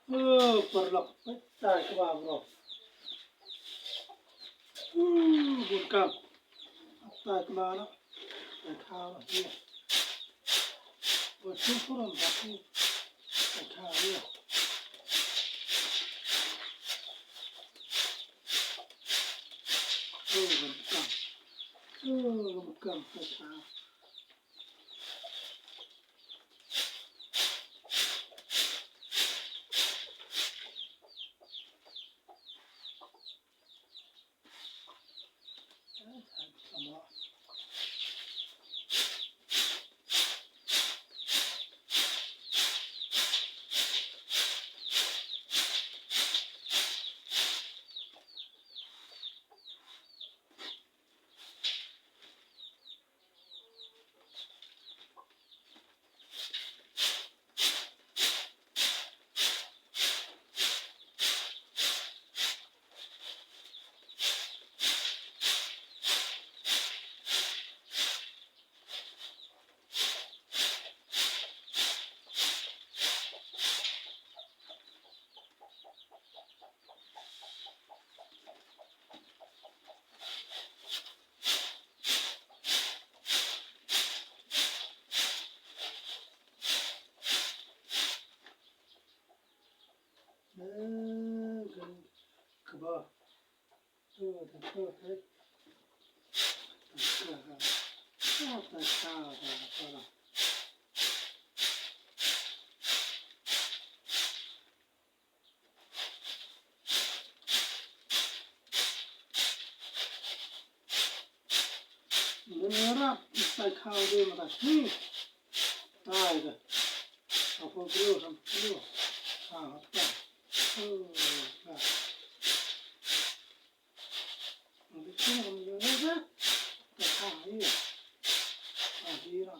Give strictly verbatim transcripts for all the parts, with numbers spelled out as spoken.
Oh, paralok. Ai, tai kaba bro. Uh, bun kam. Tai kaba na. Tai kaba na. Bun sum puran batu. Tai kaba na. Oh, bun kam. Oh, bun kam. Tai kaba. Ngan rap tai khaw de mata. Hmm. Tai de. Apa bro, apa bro. Ha, apa. Oh, ha. Nanti tu orang dia ada. Tai khaw dia. Ha, dia.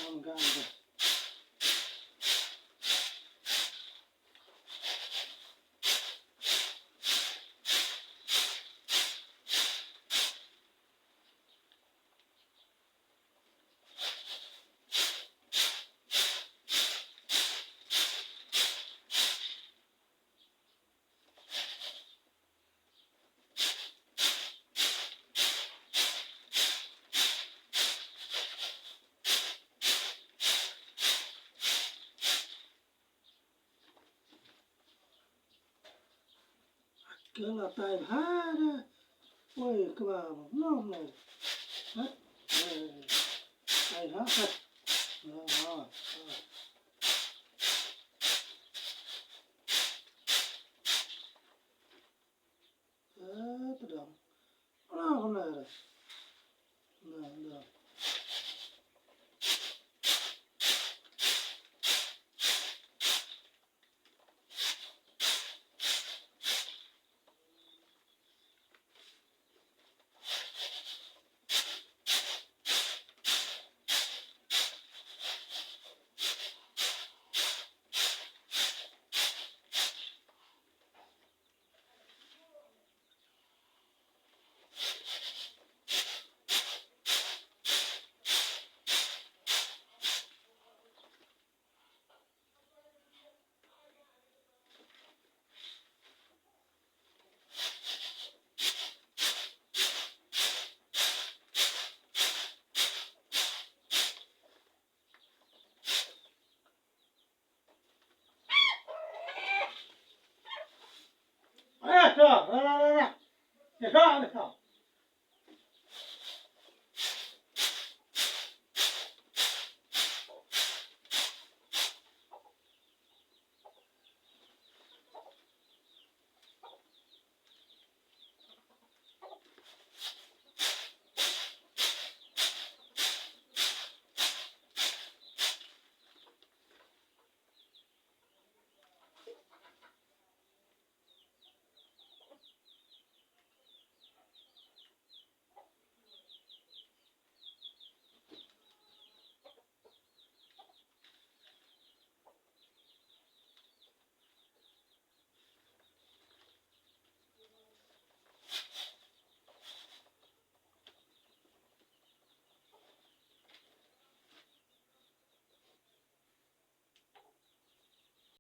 Orang ganda. Kela tai bha da. Oi, kaba nom ne. Ha? Eh, tai ha, ha. Ha, ha, ha. Eh, tadam. Ora kena re. Na, da.